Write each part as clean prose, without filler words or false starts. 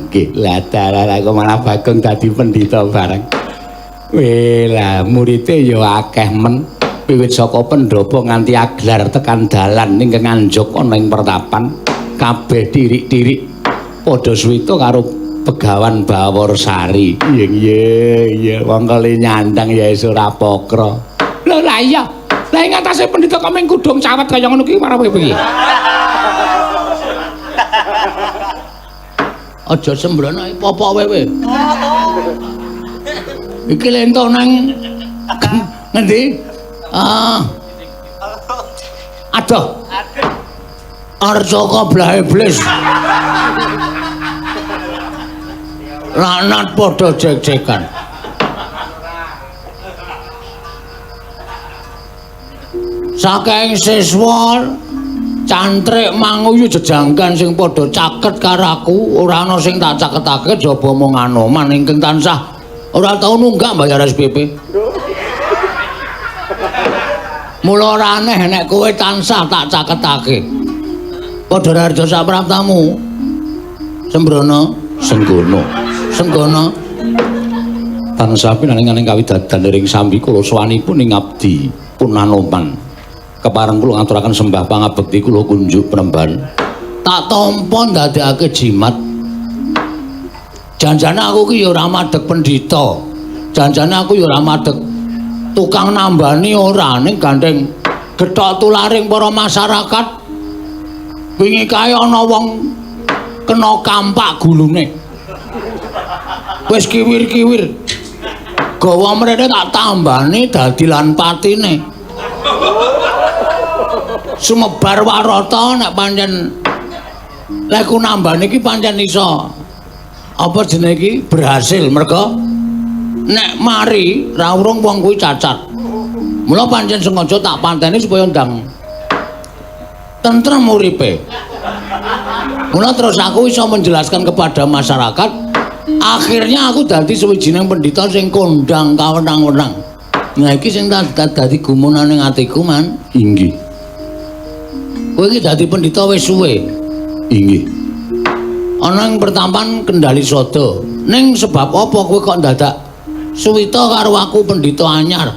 Nggih, lah dalah kok malah Bagong dadi pendhita bareng. Weh lah murite ya akeh men. Wiwit saka pendopo nganti aglar tekan dalan ing nganjuk ana ing pertapan kabeh tirik-tirik padha suwita karo Begawan Baworsari. Iya iya iya wong kali nyandang ya wis ora pokro. Lho lah iya. Lah ing atase pendhita kok mung kudung cawet kaya ngono ki marang piye? Aja sembrono popok kowe. Iki lento nang ngendi? Ah. Aduh. Arjaka blah iblis. Laknat padha jek-jekan. Saking siswa cantrik manguyu jejanggan sing padha caket karo aku, ora ana sing tak caketake jaba mung Anoman ingkang tansah ora tau nunggak bayar SPP. Mula ora aneh nek kowe tansah tak caketake. Padha raharja sapraptamu. Sembrono, Senggono. Senggono tansah pinaringan ing kawidadan ring sambi kula sowanipun ing abdi pun Anoman. Kepareng kula ngaturaken sembah pangabekti kula kunjuk penemban. Tak tampa ndadekake jimat. Janjane aku ki ya ora madheg pendhita. Janjane aku ya ora madheg tukang nambani ora, ning gandeng gethok tularing para masyarakat. Wingi kae ana wong kena kampak gulune. Wis kiwir-kiwir. Gawa mrene tak tambani dadi lan patine. Sumebar warata nek pancen leku nambani iki pancen iso apa jenenge iki berhasil merga nek mari ra urung wong kuwi cacat. Mula pancen sengaja tak panteni supaya ndang tentrem uripe. Mula terus aku iso menjelaskan kepada masyarakat, akhirnya aku dadi suwijining pendhita sing kondang kawenang-wenang. Nah iki sing dadi gumunane atiku, Man. Inggih. Kowe iki dadi pendhita wis suwe. Inggih. Ana ing pertampan Kendali Sada. Ning sebab apa kowe kok ndadak suwita karo aku pendhita anyar?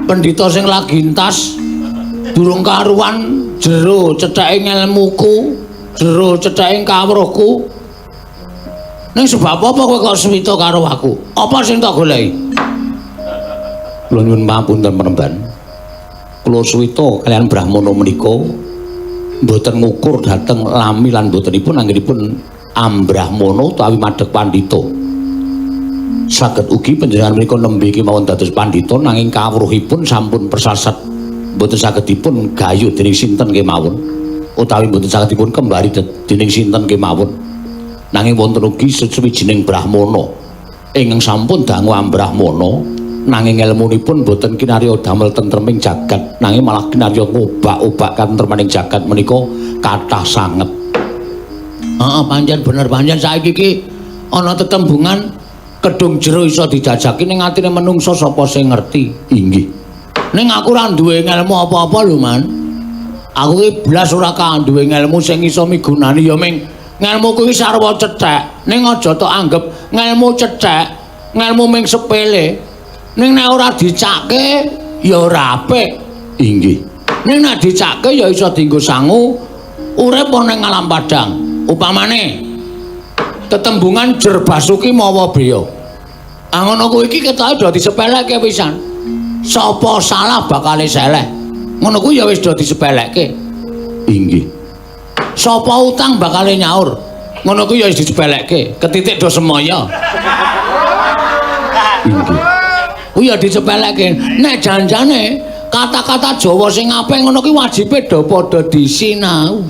Pendhita sing lagi entas durung karuan jero cetheke ngelmuku, jero cetheke kawruhku. Ning sebab apa kowe kok suwita karo aku? Apa sing tak goleki? Kula nyuwun pamunten penemban. Kula suwita kaliyan Brahmana menika mboten ngukur dhateng lami lan mbotenipun anggenipun ambrahmana utawi madheg pandhita. Saged ugi panjenengan menika nembe kemawon dados pandhita nanging kawruhipun sampun persasat mboten saged dipun gayuh dening sinten kemawon utawi mboten saged dipun kembali dening sinten kemawon. Nanging wonten ugi sawijining brahmana ingkang sampun dangu ambrahmana nanging elmunipun boten kinarya damel tentreming jagat nanging malah kinarya ngobak-obak katentremaning jagat menika kathah sanget. Heeh, pancen bener, pancen saiki iki ana tetembungan kedung jero iso dijajaki ning atine menungsa sapa sing ngerti. Inggih. Ning aku ora duwe ngelmu apa-apa lho, Man. Aku iki blas ora duwe ngelmu sing iso migunani ya ming ngelmu kuwi sarwa cethek. Ning aja tok anggep ngelmu cethek, ngelmu ming sepele. Ning nek ora dicake ya ora apik. Inggih. Ning nek dicake ya iso dienggo sangu urip ana ing alam padang. Upamane tetembungan jer basuki mawa beya. Ah ngono kuwi iki ketoke do disepelekke pisan. Sapa salah bakale seleh. Ngono kuwi ya wis do disepelekke. Inggih. Sapa utang bakale nyaur. Ngono kuwi ya wis disepelekke. Ketitik do semaya. Inggih. Kuwi ya disepelekke. Nek janjane kata-kata Jawa sing apik ngono kuwi wajibe do padha disinau.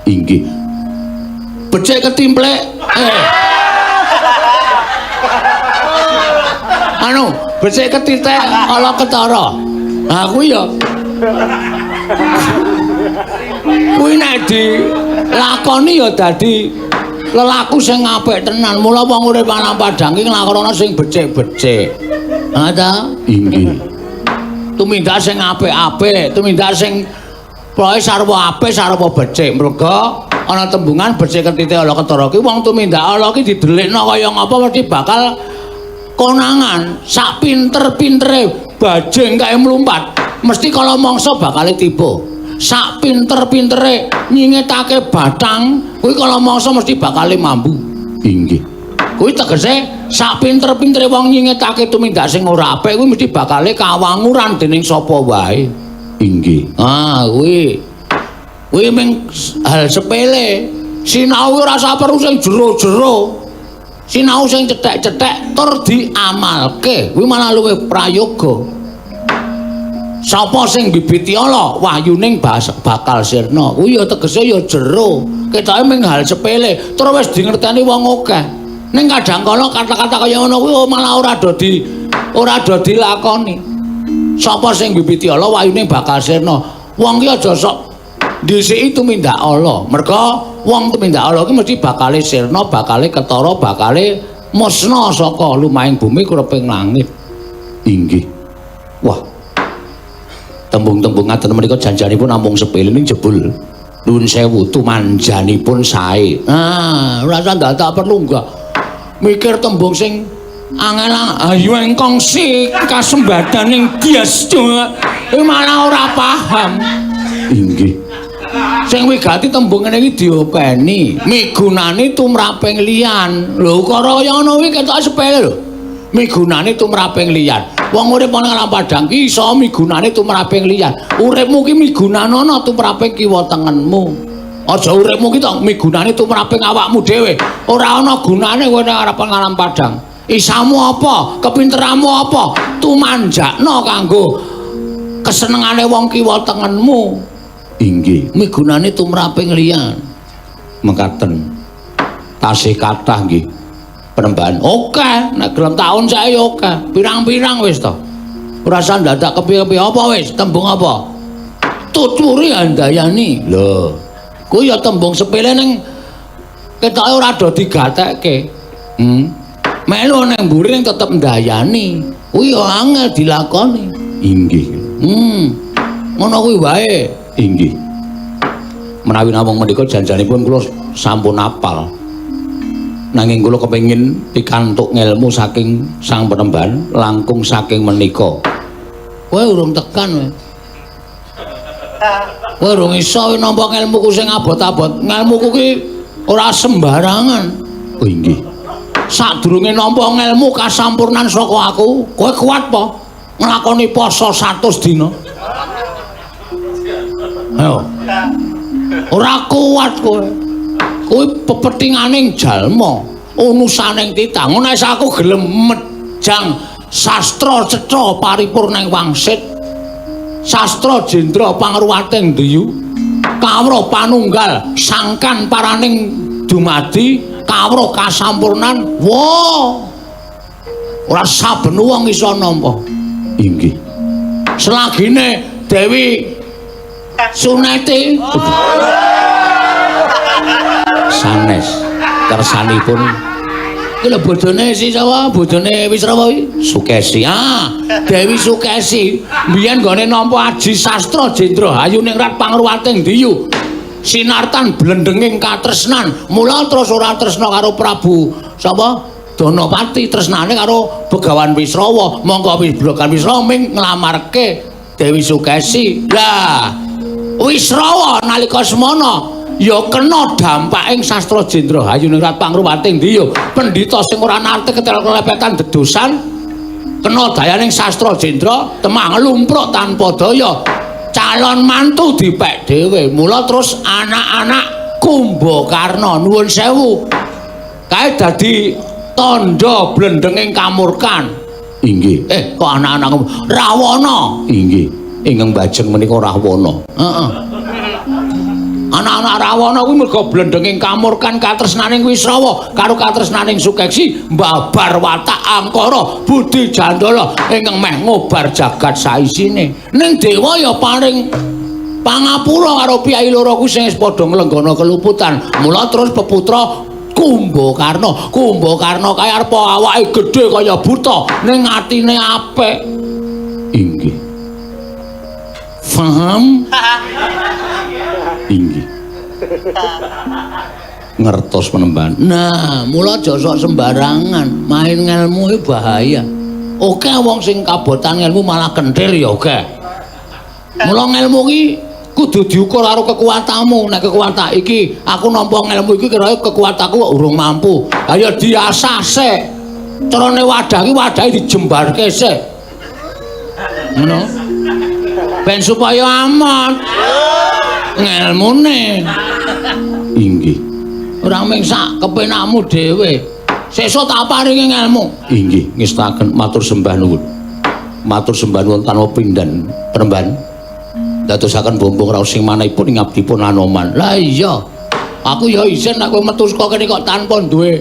Inggih. Becik ketimplek. Anu, becik ketitik ala ketara. Ha kuwi ya. Kuwi nek dilakoni ya dadi lelaku sing apik tenan. Mula wong urip alam padang iki nglakonono sing becik-becik. Ha ta? Inggih. Tumindak sing apik-apik, tumindak sing pokoke sarwa apik, sarwa becik. Merga Ana tembungan becik ketite ala ketara ki wong tumindak ala ki didelikno kaya ngapa mesti bakal konangan. Sak pinter-pintere bajing kae mlumpat, mesti kala mangsa bakal tiba. Sak pinter-pintere nyingetake batang, kuwi kala mangsa mesti bakal mambu. Inggih. Kuwi tegese sak pinter-pintere wong nyingetake tumindak sing ora apik kuwi mesti bakale kawanguran dening sapa wae. Inggih. Ah, kuwi. Kuwi mung hal sepele. Sinau ora usah perlu sing jero-jero. Sinau sing cethek-cethek tur diamalke. Kuwi malah luwih prayoga. Sapa sing bibiti ala wahyuning bakal sirna. Kuwi ya tegese ya jero. Ketoke mung hal sepele, tur wis dingerteni wong akeh. Ning kadang kala kata-kata kaya ngono kuwi malah ora do dilakoni. Sapa sing bibiti ala wahyuning bakal sirna. Wong ki aja sok dhisiki tumindak ala. Merga wong tumindak ala ki mesti bakale sirna, bakale ketara, bakale musna saka lumahing bumi kureping langit. Inggih. Wah. Tembung-tembung ngaten menika janjanipun namung sepele ning jebul nuwun sewu tumanjanipun sae. Ah, ora usah ndadak perlu enggak mikir tembung sing angel ayu engkong si kasembadaning bias iki malah ora paham. Inggih. Sing wigati tembung ngene iki diopeni, migunani tumraping liyan. Lho ukara kaya ngono kuwi ketoke sepele lho. Migunani tumraping liyan. Wong urip ana alam padang ki iso migunani tumraping liyan. Uripmu ki migunanono tumraping kiwa tengenmu. Aja uripmu ki to migunani tumraping awakmu dhewe. Ora ana gunane kowe nek arep alam padang. Isamu apa? Kepinteranmu apa? Tumanjakno kanggo kesenengane wong kiwa tengenmu. Inggih, migunani tumraping liyan. Mekaten. Tasih kathah nggih penembahan. Oke, nek gelem taun sae ya oke. Pirang-pirang wis to. Ora usah ndadak kepiye-kepiye apa wis, tembung apa? Tuturi handayani. Lho, kuwi ya tembung sepele ning ketoke ora do digatekke. Melu ning mburi ning tetep ndayani. Kuwi ya angel dilakoni. Inggih. Ngono kuwi wae. Inggih. Menawi namung menika janjanipun kula sampun apal. Nanging kula kepengin pikantuk ngelmu saking sang penemban langkung saking menika. Kowe urung tekan kowe. Kowe urung iso nampa ngelmuku sing abot-abot. Ngelmuku ki ora sembarangan. Oh inggih. Sadurunge nampa ngelmu kasampurnan saka aku, kowe kuat po nglakoni poso 100 dina? Ayo. Ora kuat kowe. Kuwi pepetinganing jalma, unusaning titah. Ngono nek aku gelem mejang sastra cetha paripurna ing wangsit. Sastra jendra pangruwating diyu, kawruh panunggal sangkan paraning dumadi, kawruh kasampurnan. Wah. Ora saben wong iso nampa. Inggih. Selagine Dewi Suneti sanes kersanipun iki lho bojone si sapa? Bojone Wisrawa iki Sukesi. Ah, Dewi Sukesi mbiyen nggone nampa aji sastra jendra hayuningrat pangruwating diyu sinartan blendenging katresnan. Mula terus ora tresna karo Prabu sapa? Danapati, tresnane karo Begawan Wisrawa. Mongko Begawan Wisrawa ming nglamarke Dewi Sukesi. Lah Wisrawa nalika semana ya kena dampaking sastra jendra hayuningrat pangruwating diyu. Pendhita sing ora nate ketel-kelepetan dedosan kena dayaning sastra jendra temah nglumpruk tanpa daya. Calon mantu dipek dhewe. Mula terus anak-anak Kumbakarna nuwun sewu kae dadi tandha blendenging kamurkan. Inggih. Kok anak-anak Rawana? Inggih. Ingkang bajeng menika Rahwana. Heeh. Anak-anak Rawana kuwi merga blendenging kamurkan katresnaning Wisrawa karo katresnaning Sukeksi mbabar watak angkara budi jandala ingkang meh ngobar jagat saisine. Ning dewa ya paring pangapura karo piyai loro kuwi sing wis padha nglenggana keluputan. Mula terus peputra Kumbakarna. Kumbakarna kae arep awake gedhe kaya buta ning atine apik. Inggih. Faham? Inggih. Ngertos Panembahan. Nah, mula aja sok sembarangan, main ngelmu iki bahaya. Oke wong sing kabotan ngelmu malah kenthir ya oke. Mula ngelmu iki kudu diukur karo kekuatanmu. Nek kekuatan iki aku nampa ngelmu iki kira kekuatanku kok urung mampu. Ha ya diasah sik. Carane wadah iki wadahe dijembarke sik. Ngono. Ben supaya aman. Ngelmune. Inggih. Ora mung sak kepenakmu dhewe. Sesuk tak paringi ngelmu. Inggih, ngestaken matur sembah nuwun. Matur sembah nuwun tanpa pindhan Panembahan. Dadosaken bombong raos sing manahipun ing abdipun Anoman. Lah iya. Aku ya isin nek kowe metu saka kene kok tanpa duwe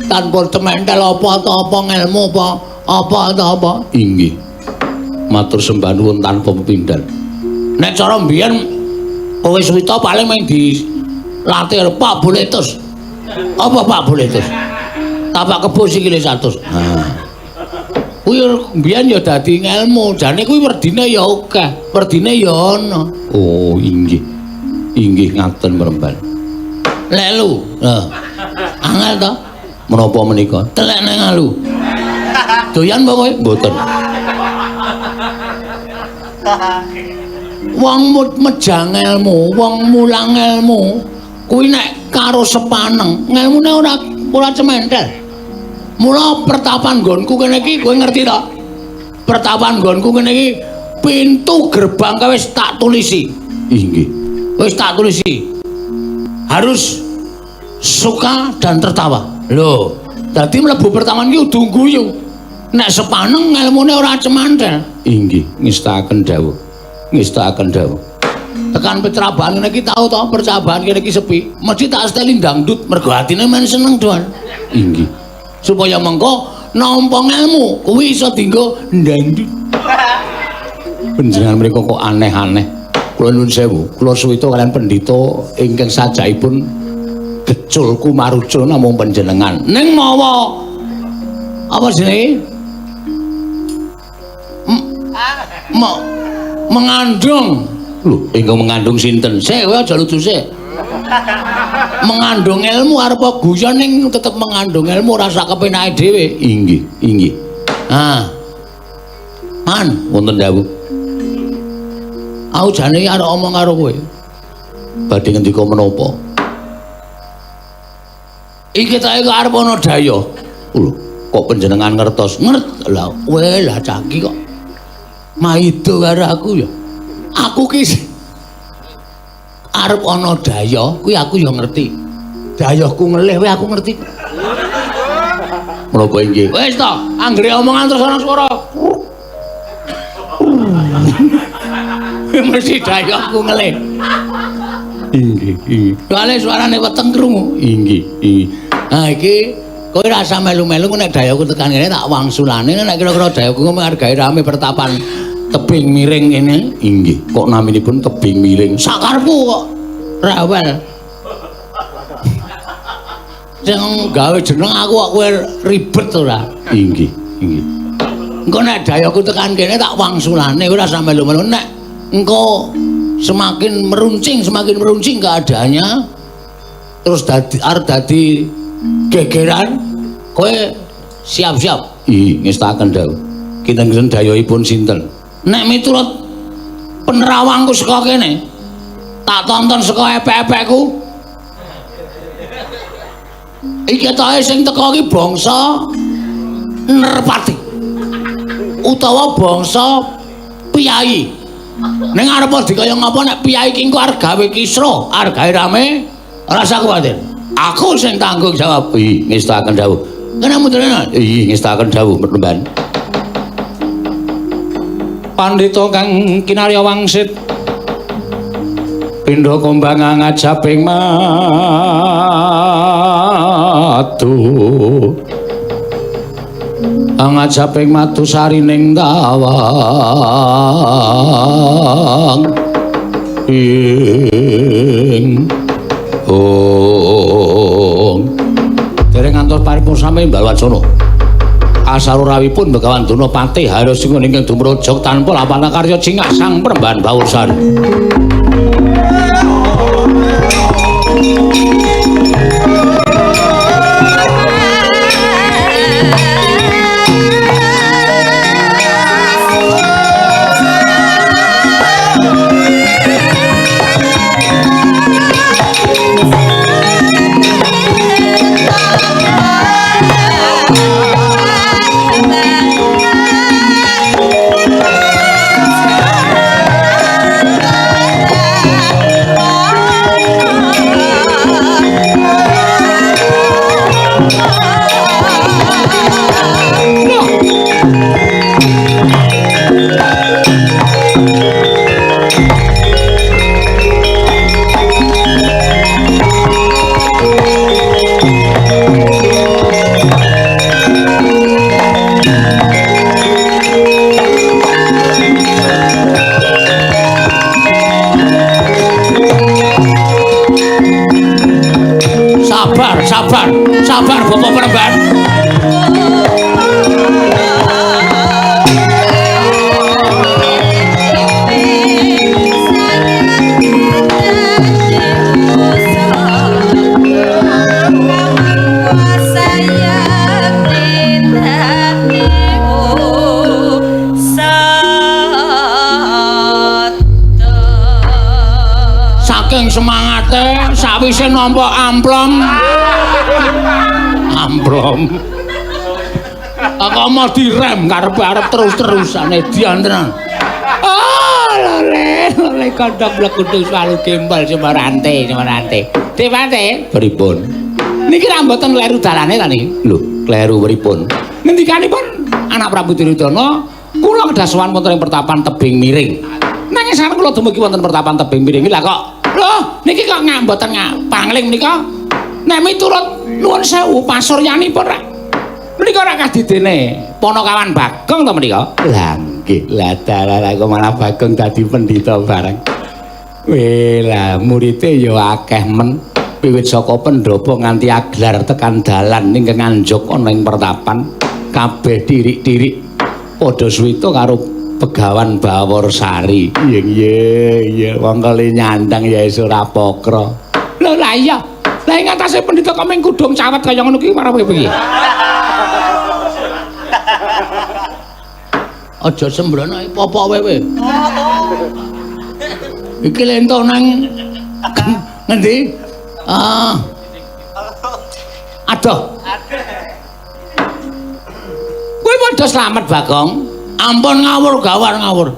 tanpa cementel apa ta apa ngelmu apa apa ta apa. Inggih. Matur sembah nuwun tanpa pepindhan. Nek cara mbiyen kowe suwita paling mung dilatih Pak Boletus. Apa Pak Boletus? Tapak kebo sikile 100. Nah. Kuwi mbiyen ya dadi ngelmu, jane kuwi werdine ya akeh, werdine ya ana. Oh, inggih. Inggih ngaten Panembahan. Lelu. Heeh. Angel to? Menapa menika? Telek nang alu. Doyan apa kowe? Mboten. Wong mejang ngelmu, wong mulang ngelmu, kuwi nek karo sepaneng, ngelmune ora cementel. Mula pertapan nggonku kene iki kowe ngerti to? Pertapan nggonku kene iki pintu gerbang kae wis tak tulisi. Inggih. Wis tak tulisi. Harus suka dan tertawa. Lho, dadi mlebu pertapan iki kudu guyu. Nek sepaneng ngelmune ora cemantel. Inggih, ngestakaken dawuh. Ngestakaken dawuh. Tekan percabaan ngene iki tau to, percabaan kene iki sepi. Mesti tak seteli dangdut mergo atine men seneng doan. Inggih. Supaya mengko nampa ngelmu kuwi iso dienggo ndangdut. Panjenengan mriku kok aneh-aneh. Kula nuwun sewu, kula suwita kalian pendhita ingkang sajakipun gecul kumarucul namung panjenengan. Ning mawa apa jenenge? Mengandung. Lho, ingkang mengandung sinten? Sik, kowe aja lucu sik. Mengandung ilmu arep guyon ning tetep mengandung ilmu ora sak kepenake dhewe. Inggih, inggih. Ah. Man, wonten dawuh. Aku jane arep omong karo kowe. Badhe ngendika menapa? Iki ta iki arep ana daya. Lho, kok panjenengan ngertos? Ngerti. Lah, kowe lah cah iki kok maido karo aku ya. Aku ki arep ana daya, kuwi aku ya ngerti. Dayahku ngelih kuwi aku ngerti. Menapa inggih? Wis to, anggere omongan terus ana swara. Mesti dayahku ngelih. Inggih, inggih. Soale suarane weteng krungu. Inggih, inggih. Nah iki kowe ora usah melu-melu nek dayahku tekan kene tak wangsulane nek kira-kira dayahku menghargai rame pertapan tebing miring ini. Inggih, kok naminipun tebing miring? Sakarepku kok rewel. Sing gawe jeneng aku kok kowe ribet ora? Inggih, inggih. Engko nek dayaku tekan kene tak wangsulane ora usah melu-melu nek engko semakin meruncing keadaannya terus dadi arep dadi gegeran kowe siap-siap. Ih, ngestaken dawuh. Kinten-kinten dayahipun sinten? Nek miturut penerawangku saka kene tak tonton saka epek-epekku iki ketoke sing teka iki bangsa Nerpati utawa bangsa piyayi. Ning arep dikaya ngapa nek piyayi iki engko arep gawe kisruh, arep gawe rame, ora usah kuwatir. Aku sing tanggung jawab. Ih, ngestaken dawuh. Kene mudune. Ih, ngestaken dawuh Panembahan. Pandhita kang kinarya wangsit pindha kombang ngajaping madu angajaping madu sarining tawang ing ong dereng ngantos paripun sami Balwacana asarurawipun Begawan Durna patih harus ingkang dumrojog tanpa lapana karya cingak sang Panembahan Bawursari. Sabar, sabar, sabar Bapak Peremban. Saking semangate sawise nampa amplom. Amplom. Aku mau direm karepe arep terus-terusane dian tenan. Oh, lole, lole kandhang mlebu swalu gembal semarante, semarante. Dewate, pripun? Niki ra mboten kleru dalane ta niki? Lho, kleru pripun? Ngendikanipun anak Prabu Duryudana, kula kedah sowan wonten ing pertapan tebing miring. Nanging sareng kula dumugi wonten pertapan tebing miring lha kok lho niki kok mboten pangling menika. Nek miturut nuwun sewu pasuryanipun rak menika rak kadidene Panakawan Bagong to menika? Lah nggih, lah dalah kok malah Bagong dadi pendhita bareng. Weh lah murite ya akeh men. Wiwit saka pendhapa nganti aglar tekan dalan ingkang nganjuk ana ing pertapan kabeh tirik-tirik padha suwita karo Begawan Baworsari. Iya iya iya wong kali nyandang ya wis ora pokro. Lho lah iya. Lah ing atase pendhita kok mung kudung cawet kaya ngono ki marang piye? Aja sembrono popok kowe. Iki lento nang ngendi? Ah. Aduh. Kowe padha slamet Bagong. Ampun ngawur gawar ngawur.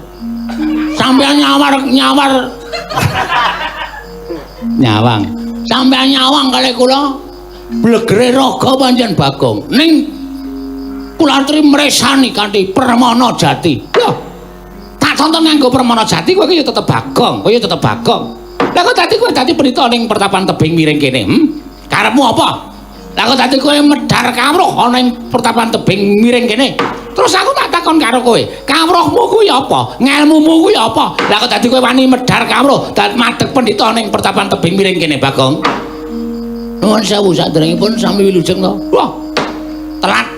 Sampeyan nyawar nyawar. Nyawang. Sampeyan nyawang kalih kula blegere raga pancen Bagong. Ning kula atri mresani kanthi permana jati. Lho. Tak tonton nganggo permana jati kowe iki ya tetep Bagong, kowe ya tetep Bagong. Lah kok dadi kowe dadi pendhita ning pertapan tebing miring kene, hm? Karepmu apa? Lah kok dadi kowe medhar kawruh ana ing pertapan tebing miring kene? Terus aku tak takon karo kowe, kawruhmu kuwi apa? Ngelmumu kuwi apa? Lah kok dadi kowe wani medhar kawruh, dadi madheg pendhita ning pertapan tebing miring kene, Bagong? Nuwun sewu saderengipun sami wilujeng to. Wah. Telat.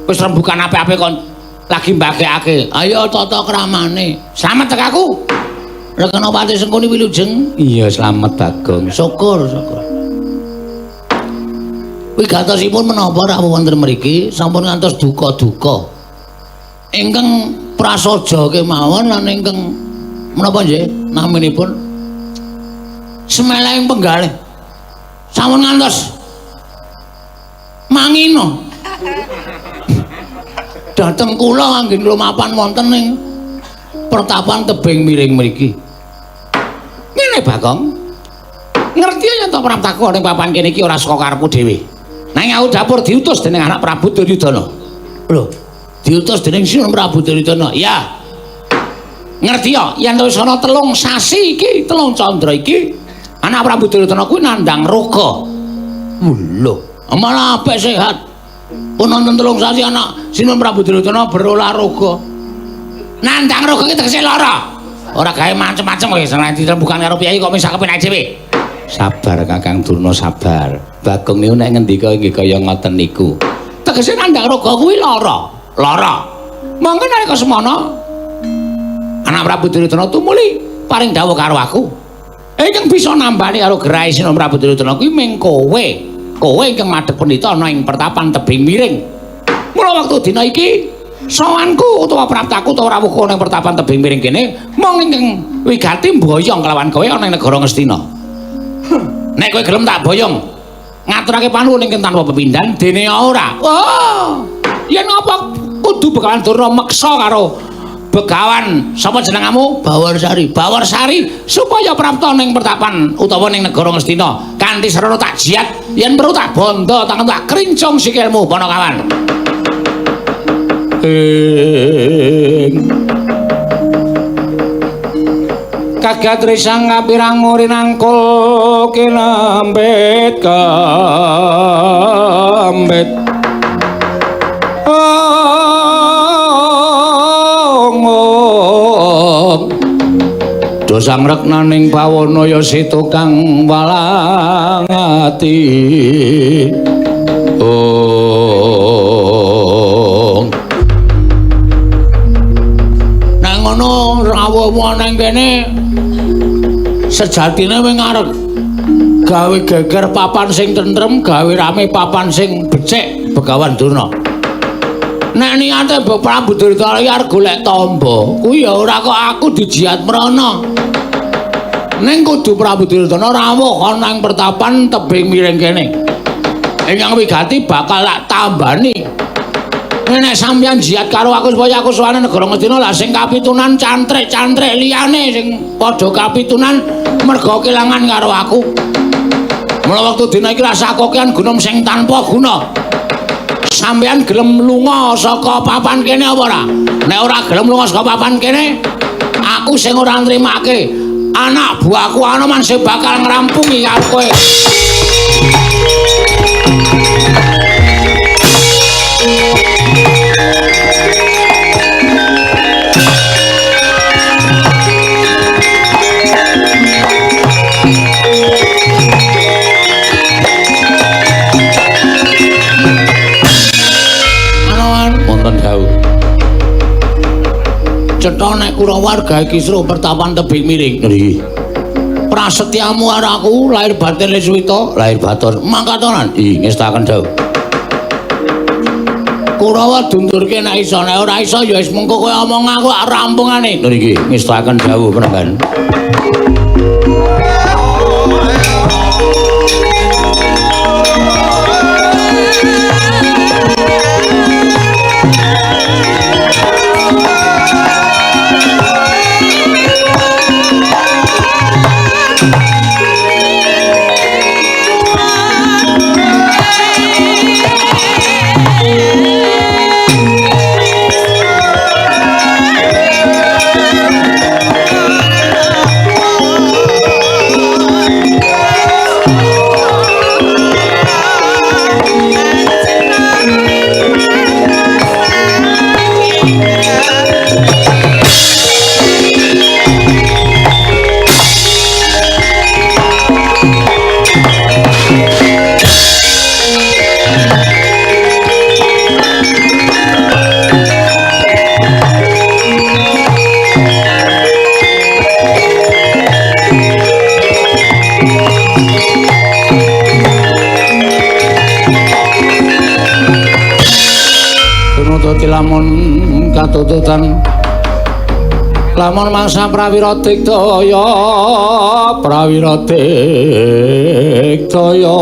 Wis rembukan apik-apik kon lagi mbagekake. Ayo tata kramane. Slamet tek aku. Rekenopati Sengkuni wilujeng. Iya, slamet Bagong. Syukur, syukur. Wigatosipun menapa rawuh wonten mriki sampun ngantos duka-duka. Ingkang prasaja kemawon lan ingkang menapa nggih naminipun semeleng penggalih. Sampun ngantos mangino. Dhateng kula anggen lumapan wonten ing pertapan tebing miring mriki. Ngene Bagong. Ngerti yen to praptaku ning papan kene iki ora saka karepku dhewe. Nanging aku dapur diutus dening anak Prabu Duryudana. Lho, diutus dening Sinun Prabu Duryudana. Ya. Ngerti ya yen wis ana 3 sasi iki, 3 candra iki, anak Prabu Duryudana kuwi nandhang roga. Lho, malah apik sehat. Pun nonton 3 sasi anak Sinun Prabu Duryudana berolah roga. Nandhang roga iki tegese lara. Ora gawe macem-macem kowe sing dirembukan karo piyai kok wis kepenak dhewe. Sabar Kakang Durna, sabar. Bagong niku nek ngendika nggih kaya ngoten niku. Tegese nandhang roga kuwi lara. Lara. Monggo nalika semana anak Prabu Duryudana tumuli paring dawuh karo aku. Ingkang bisa nambani karo gerahe Sina Prabu Duryudana kuwi ming kowe. Kowe ingkang madhep pendhita ana ing pertapan tebing miring. Mula wektu dina iki sowanku utawa praptaku utawa rawuhku ana ing pertapan tebing miring kene mung ingkang wigati mboyong kelawan kowe ana ing negara Ngastina. Nek kowe gelem tak boyong ngaturake panuwun ingkang tanpa pepindhan dene ora. Oh, yen apa kudu Begawan Durna meksa karo Begawan sapa jenengamu? Bawarsari. Bawarsari supaya prapta ning pertapan utawa ning negara Ngastina kanthi sarana tak jiat yen perlu tak bondo tangan tak krincung sikilmu Panakawan. Ing kagat risang kapirang murinangkul kinambet kambet. Dosang reknaning bawana ya si tukang walang ati. Oh. Nang ngono rawuhmu nang kene sejatine wing arep gawe geger papan sing tentrem, gawe rame papan sing becik Begawan Durna. Nek niate Prabu Duryudana iki arep golek tamba, kuwi ya ora kok aku dijiat mrana. Ning kudu Prabu Duryudana rawuh ana ing pertapan tebing miring kene. Ingkang wigati bakal tak tambani. Nek sampeyan jiat karo aku supaya aku sowane negara Ngastina lah sing kapitunan cantrik-cantrik liyane sing padha kapitunan merga kelangan karo aku. Mula wektu dina iki rasa kokean gunung sing tanpa guna. Sampeyan gelem lunga saka papan kene apa ora? Nek ora gelem lunga saka papan kene, aku sing ora nrimake. Anak buahku Anoman sing bakal ngrampungi karo kowe. Cetha nek Kurawa gawe kisruh pertapan tebing miring. Nggih. Prasetyamu karo aku lahir batin Liswita, lahir batin mangkatonan. Ih, ngestaken dawuh. Kurawa dundurke nek iso, nek ora iso ya wis mengko kowe omong aku rampungane. Nggih, ngestaken dawuh penemban. Lamun katututan lamun mangsa prawira digdaya prawira digdaya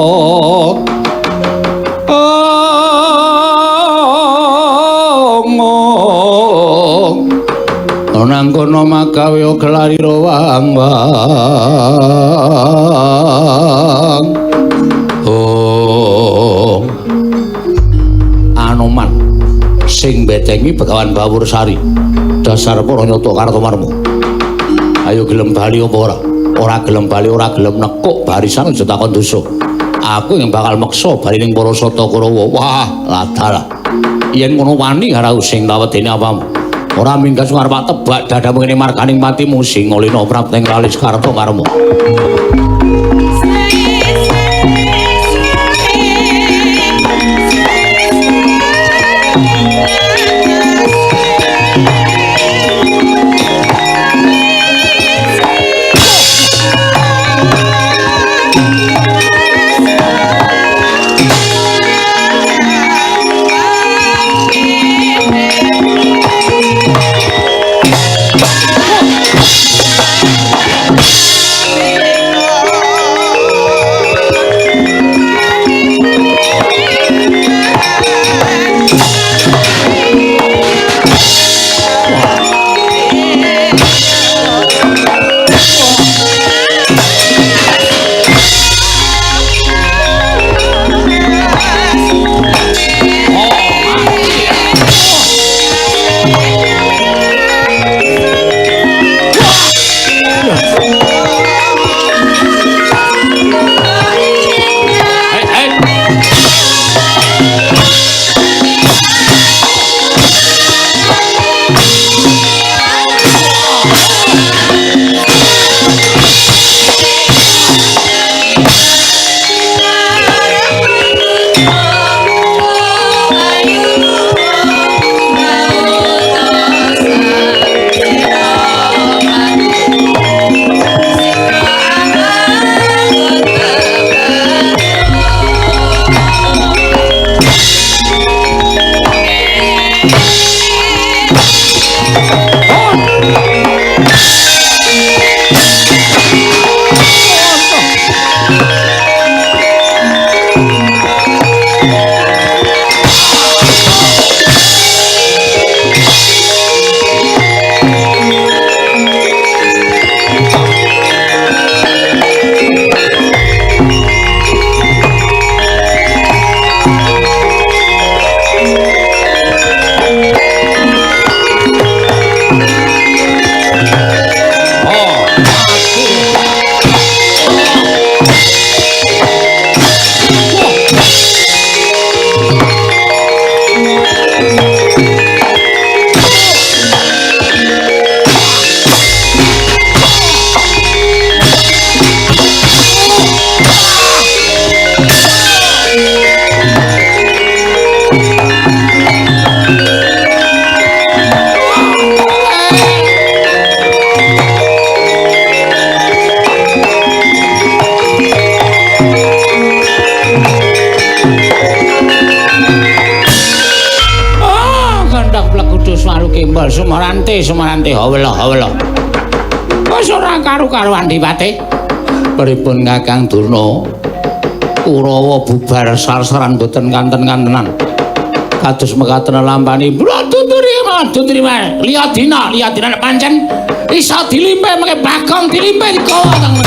ong nang kono magawe gelarira wang wang ong Anoman sing betengi Begawan Bawursari dasar para nyata Kartomarma. Ayo gelem bali apa ora? Ora gelem bali, ora gelem nekuk barisan aja takon dosa. Aku yang bakal meksa bali ning para Sata Kurawa. Wah, ladalah. Yen ngono wani karo sing tawedene apamu. Ora minggat arep tebak dadamu ngene marganing patimu sing ngolina prapteng lalis Kartomarma. Kimbul Sumarante Sumarante hawela hawela. Wis ora karu-karuan Dipate. Pripun Kakang Durna? Kurawa bubar sar-saran boten kanten-kantenan. Kados mekaten lampani. Tuturi tuturi liya dina, liya dina nek pancen iso dilimpe mengke Bagong dilimpe digawa kang.